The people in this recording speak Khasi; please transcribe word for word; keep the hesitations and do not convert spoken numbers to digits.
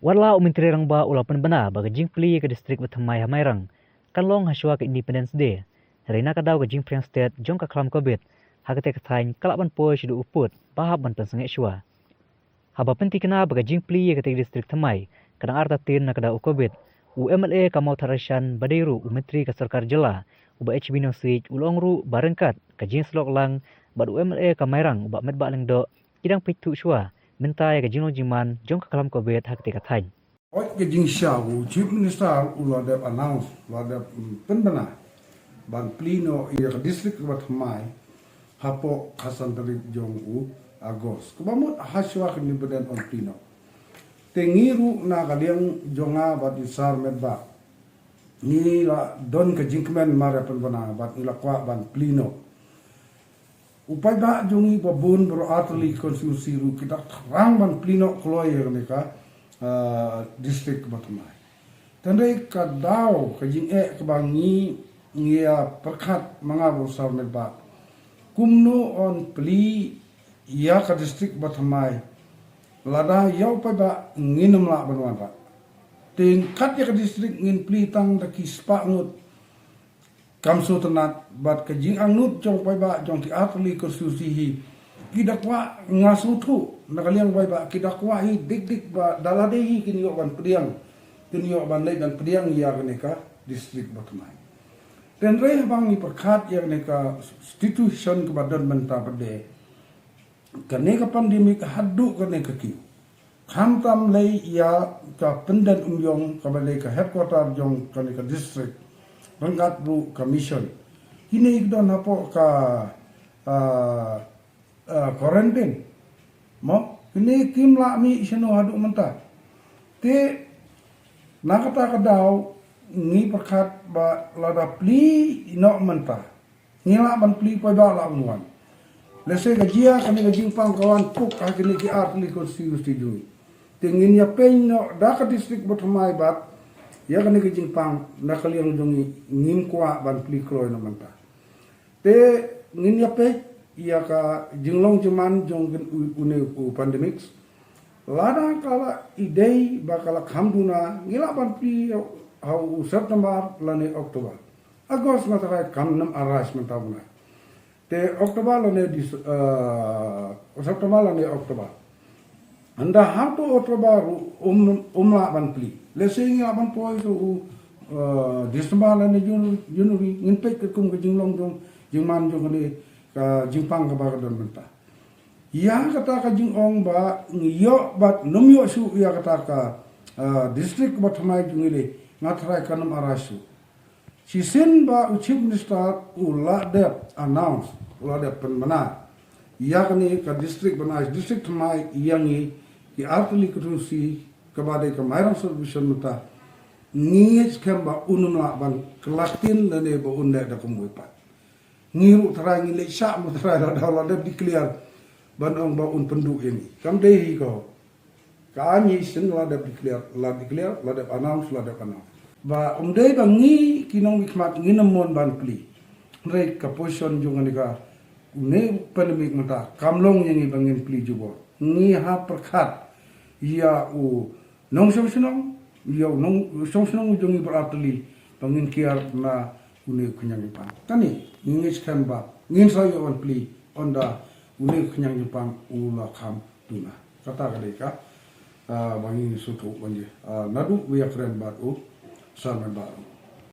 Wat la u Myntri Rangbah u la pynbna ba ka jingplie ïa ka district ba thymmai ha Mairang kan long hashwa ka Independence Day, hynrei na ka daw ka jingpdiang stet jong ka khlam Covid ha katei ka thaiñ ka lah ban poi shaduh u pud ba hap ban pynsangeh shwa. Haba pyntikna ba ka jingplie ïa katei ka district thymmai ka dang artatien na ka daw u Covid, u M L A ka Mawthadraishan ba dei ruh u Myntri ka sorkar jylla, u Bah H B Nongsiej, u la ong ruh ba ryngkat ka jingïasyllok lang bad u M L A ka Mairang, u Bah Metbah Lyngdoh, ki dang peit thuh shwa mynta ïa ka jinglong jingman jong ka khlam Covid ha katei ka thaiñ. Oi, ka jingshisha u Chief Minister u la dep announce, u la dep, mm, pynbna ban plie noh ïa ka district ba thymmai hapoh ka san tarik jong u August. Kaba mut hashwa kane ba dang ym plie noh. Te ngi ruh na ka liang jong nga bad i Sar Metbah, ngi la don ka jingkmen mar ïa pynbna bad ngi la kwah ban plie noh. U paidbah jong ngi ba bun baroh artylli constituency ruh ki da thrang ban plie noh kloi ïa kane ka, ah, district ba thymmai. Hynrei ka daw ka jingeh kaba ngi, ngi ïa pyrkhat ma nga bad u Sar Metbah, kumno yn plie ïa ka district ba thymmai lada ïa u paidbah ngin ym lah ban wanrah. Te kat ïa ka district ngin plie tang da ki spah ngut, kam sngewtynnat bad ka jingangnud jong u paidbah jong ki artylli constituency hi. Ki da kwah, nga sngewthuh na ka liang u paidbah, ki da kwah hi dik dik ba da lade hi kin ïoh ban pdiang, kin ïoh ban leit ban pdiang ïa kane ka district ba thymmai. Hynrei haba ngi pyrkhat ïa kane ka situation kaba don mynta pat de, kane ka pandemic haduh kane ka kiew, khamtam lei ïa ka Pyndenumïong kaba dei ka headquarter jong kane ka district, ryngkat ruh ka mission, kine ki don hapoh ka, ah, ah, quarantine. Mo, kine kim lah mih shano haduh mynta. Te na kata ka daw ngi pyrkhat ba lada plie noh mynta, ngi lah ban plie, paidbah lah ban wan. Lehse ka jia kane ka jingpang ka wan puk ha kine ki artylli constituency jong ngi. Te ngin ïa peit noh da ka district ba thymmai bad ïa kane ka jingpang na ka liang jong ngi ngim kwah ban plie kloi noh mynta. Te ngin ïa peit ïa ka jinglong jingman jong u, une u pandemic. Lada ka la ïadei ba ka la kham duna, ngi lah ban plie ha u September lane October. August nga tharai kam nym ar ras mynta bnai. Te October lane Dis-, eh, September lane October. Hynda hangto October ruh um, um lah ban plie. Lehse ngi lah ban poi sha u, eh, December lane Jan-, January, ngin peit katkum ka jinglong jong, jingman jong kane ka jingpang kaba ka don mynta. Ïa kata ka jingong ba ngi ïoh bad nym ïoh shuh ïa kata ka, eh, district ba thymmai jong ngi lei, nga tharai kan nym ar ras shuh. Shisien ba u Chief Minister u la dep announce, u la dep pynbna ïa kane ka district, ba na district thymmai ïa ngi ki artylli constituency kaba dei ka Mairang Sub Division mynta, ngi ngeit skhem ba un nym lah ban kylla ktien lane ba un leh da kumwei pat. Ngi ruh tharai ngi leit shah, mo tharai lada u la dep declare ban ong ba un pynduh ïa ngi. Kam dei hi ko. Ka aiñ hi shisien la dep declare, la declare, la dep announce, la dep announce. Ba ym dei ba ngi ki nongmihkhmat ngin ym mon ban plie. Hynrei ka position jong kane ka, une u pandemic mynta kam long ïa ngi ba ngin plie jubor. Ngi hap pyrkhat ïa u nongshong shnong, ïa u nongshong shnong jong ngi baroh artylli ba ngin kiar na une u khñiang jingpang. Kane ngi ngeit skhem ba ngin sa ïoh ban plie ynda une u khñiang jingpang u la kham duna. Kata ka dei ka, ah, ba ngi sngewthuh ban ïa, ah, naduh ba ïakren bad u Sar Metbah.